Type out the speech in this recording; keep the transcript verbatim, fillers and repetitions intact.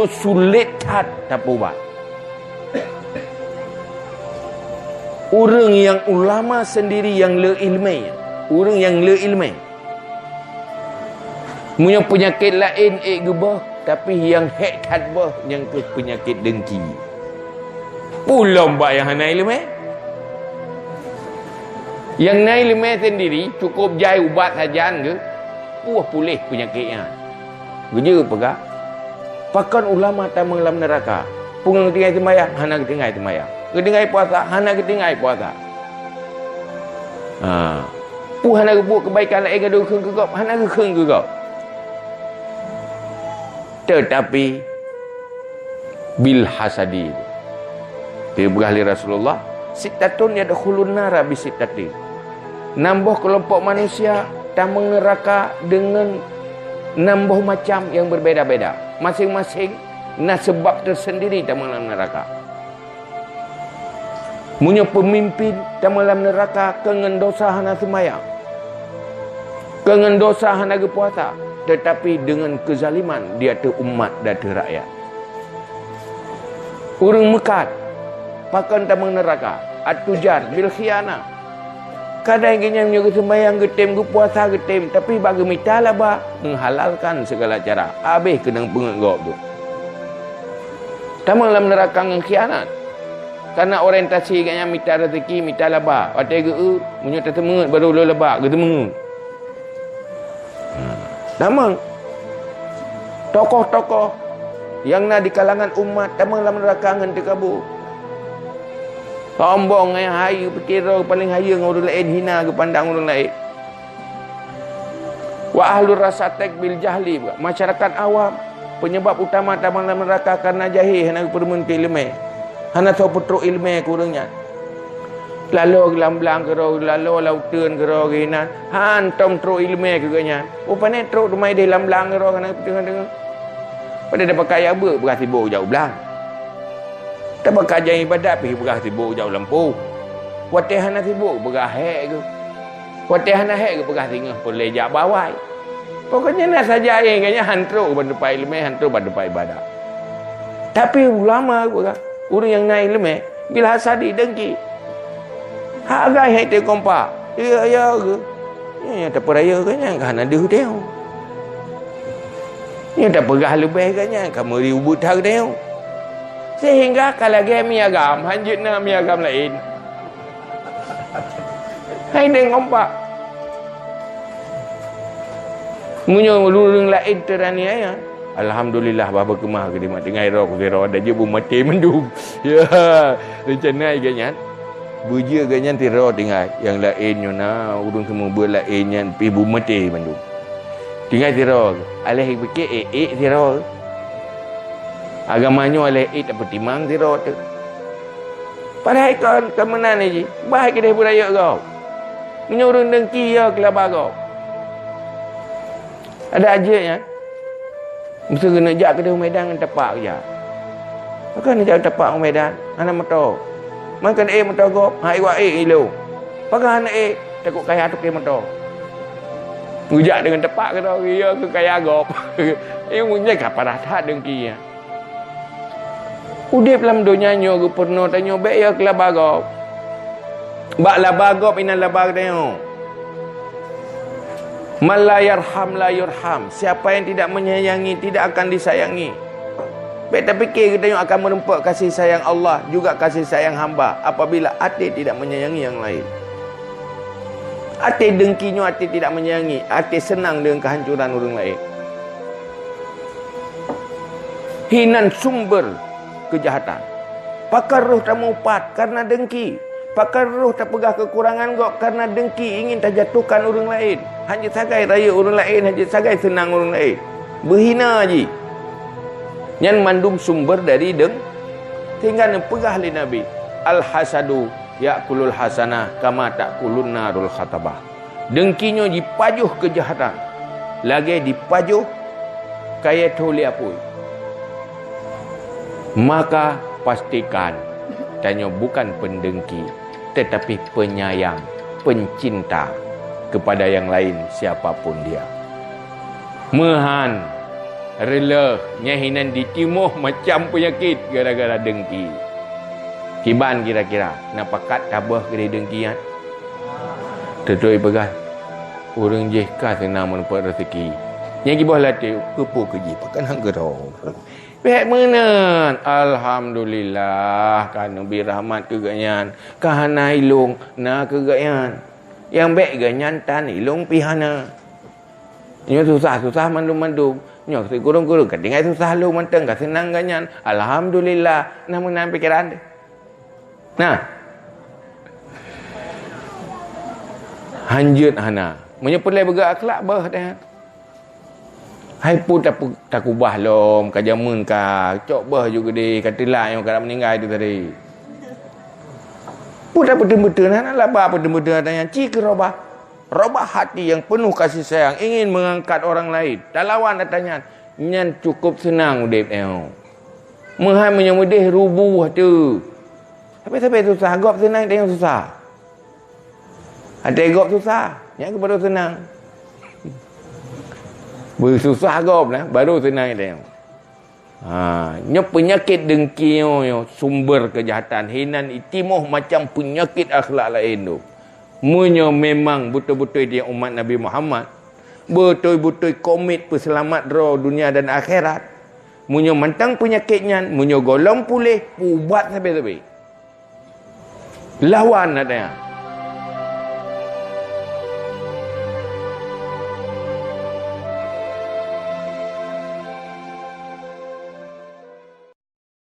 Sulet that tapeubat. Ureuëng nyang ulama sendiri nyang le iéleumé, ureuëng nyang le iéleumé, meunyoe peunyakét laén ék geuboh, tapi nyang hék that boh nyang keuh peunyakét dengki. Peulom bak nyang hana iéleumé. Nyang na iéleumé sendiri cukup jai ubat sajan geuh, puih puléh peunyakét nyan. Geujeuet peugah, pakon ulama tamong lam neuraka? Peue geutinggai seumayang? Hana geutinggai seumayang. Geutinggai puasa? Hana geutinggai puasa. Ha. Peue hana geubuet keubaikan laén geudeungon keu gob? Hana geukheun keu gob. Teutapi bil hasadi. Dipeugah lé Rasulullah, "Sittatun yadkhulun nara bi sittatin." Nam boh keulompok manusia tamong neuraka deungon nam boh macam nyang beubeda-beda. Maséng-maséng na seubab teusendiri tamong lam neuraka. Meunyoe peumimpin tamong lam neuraka keu ngon dosa hana seumayang, keu ngon dosa hana geupuasa, teutapi deungon keuzaliman di ateueh umat dan ateueh rakyat. Ureuëng meukat, pakon tamong neuraka? At-tujar bil khianah. Kadang geuhnyan meunyoe geuseumayang geutem, geupuasa geutem, tapi bak geumita laba, menghalalkan segala cara, habéh keunong peungeut gob tu. Tamong lam neuraka ngon khianat. Karena orientasi geuhnyan mita rezeki, mita laba. Watée geu-eu, meunyoe teuteumeuet baru lôn laba, geuteumeung. Tamong tokoh-tokoh nyang na di kalangan umat tamong lam neuraka ngon teukabu. Sombong, eh, hayeue, peukeurau paléng hayeue ngon ureuëng laén, hina geupandang ureuëng laén. Wa ahlur rasatek bil jahli, masyarakat awam, penyebab utama tamong lam neuraka karena jahé, hana geupeureumeun keu iéleumé, hana soe peutrok iéleumé keu ureuëng nyan. Laloe lam blang keudroe, laloe lam uteuen keudroe geuh inan, hántom trok iéleumé keu geuhnyan. Oh, pane trok teuma ideh lam blang keudroe hana geupeudeuh-deuh. Padahai tapakat jak beuet, peugah sibok jak u blang. Tapakat jak iébadat pih peugah sibok jak u lampôh. Watée hana sibok peugah hék geuh. Watée hana hék geuh peugah singoh peureulée jak bawai. Pokoknya na saja nyang geuhnyan hántom ban teumpat iéleumé, hántom ban teumpat iébadat. Tapi ulama peugah, ureuëng nyang na iéleumé, bil hasadi, dengki. Hak agam hai teukompak. Ya, ya ke? Nyang tapeuraya geuhnyan ka hana deuh teuh. Nyang tapeugah leubeh geuhnyan ka meuri ubeut that teuh. Sehingga ka lagée mi agam, hanjeuet na mi agam laén. Hai deng kompak. Meunyoe ureuëng laén teuraniaya, alhamdulillah bah beukeumah keu dimat tinggai roh ku sidroe, ada jeuet beumaté mandum. Ya, rencana geuhnyan. Beujeuet geuhnyan sidroe tinggai, nyang laén nyoe na ureuëng seumeubeuet laén nyan pih beumaté mandum. Tinggai sidroe, aléh pike ék-ék sidroe. Agama nyoe aléh ék tapeutimang sidroe teuh. Padahai kon keu meunan jih, bah keudeh beurayek gob. Meunyoe ureuëng dengki ya keulaba gob. Ada jeuet nyan. Meusti keuneuk jak keudeh u Medan ngon tapak jak. Pakon jak tapak u Medan, hana moto. Mangkon ék moto gob, hai wak ék ilong. Pakon hana ék, takot kaya toke moto. Geujak deungon tapak keudroe, ya keu kaya gob. Ilong nyan ka parah that dengki nyan. Udeb lam donya nyoe geupeurunoe tanyoe bék ya keulaba gob. Bak laba gob inan laba geutanyoe. Man la yarham la yurham. Siapa yang tidak menyayangi, tidak akan disayangi. Bék tapike geutanyoe akan meureumpok kasih sayang Allah, juga kasih sayang hamba apabila até tidak menyayangi yang lain. Até dengki nyoe até tidak menyayangi, até seunang deungon keuhancoran ureuëng laén. Hinan sumber keujahatan. Pakon roh tamupat karena dengki. Pakon roh tapeugah keukurangan gob karena dengki, ingin tajatuhkan ureuëng laén. Hanjeuet sagai rayeuk ureuëng laén, hanjeuet sagai seunang ureuëng laén. Beuhina jih. Nyan mandum sumber dari deng-, sehingga neupeugah lé Nabi, "Al-hasadu ya'kulul hasanah kama ta'kulun narul khatabah." Dengki nyoe jipajoh keujahatan, lagée jipajoh kayée thô lé apui. Maka pastikan tanyoe bukan pendengki, tetapi penyayang, pencinta kepada yang lain siapa pun dia. Meuhan Reuloh, nyan hinan jitimoh macam peunyakét gara-gara deungki. Kiban kira-kira, na pakat taböh keudeh deungki nyan? Teuntui peugah, ureuëng jih ka seunang meurumpok rezeki. Nyang jiboh latée, keupeue keu jih, pakon hana keudroe. Bék meunan, alhamdulillah, ka neubi rahmat keu geuhnyan, ka hana ilong na keu geuhnyan. Nyang bék geuhnyan tan ilong pih hana. Nyoe susah-susah mandum-mandum. Nyoe sikureueng-kureueng ka tinggai susah lom mantong, ka seunang geuhnyan. Alhamdulillah, na meunan pikeran teuh. Nah. Hanjeuet hana. Meunyoe peureulée beugét akhlak, beuh teuh. Hai peue tape-, takubah lom, ka jameun ka, cok beuh ju geudeh, ka teulat nyoe ka meuninggai tu tadi. Peue tapeuteumeuteuh, hana laba peuteumeuteuh ata nyan, ci keu robah. Robah hati yang penuh kasih sayang, ingin mengangkat orang lain. Talawan ata nyan, nyan cukup seunang udeb nyoe. Meuhan meunyoe meudeh rubuh teuh. Sabe-sabe susah, gob seunang, ata nyan susah. Até gob susah, nyan keuh baru seunang. Beususah gob nah, baru seunang até nyoe. Ha, nyoe peunyakét deungki nyoe, nyoe sumber keujahatan. Hinan itimoh macam peunyakét akhlak laén tu. Meunyoe memang beutôi-beutôi dia umat Nabi Muhammad, beutôi-beutôi komit peuseulamat droe dunia dan akhirat, meunyoe mantong peunyakét nyan, meunyoe gohlom puléh, peuubat sabe-sabe. Lawan ata nyan.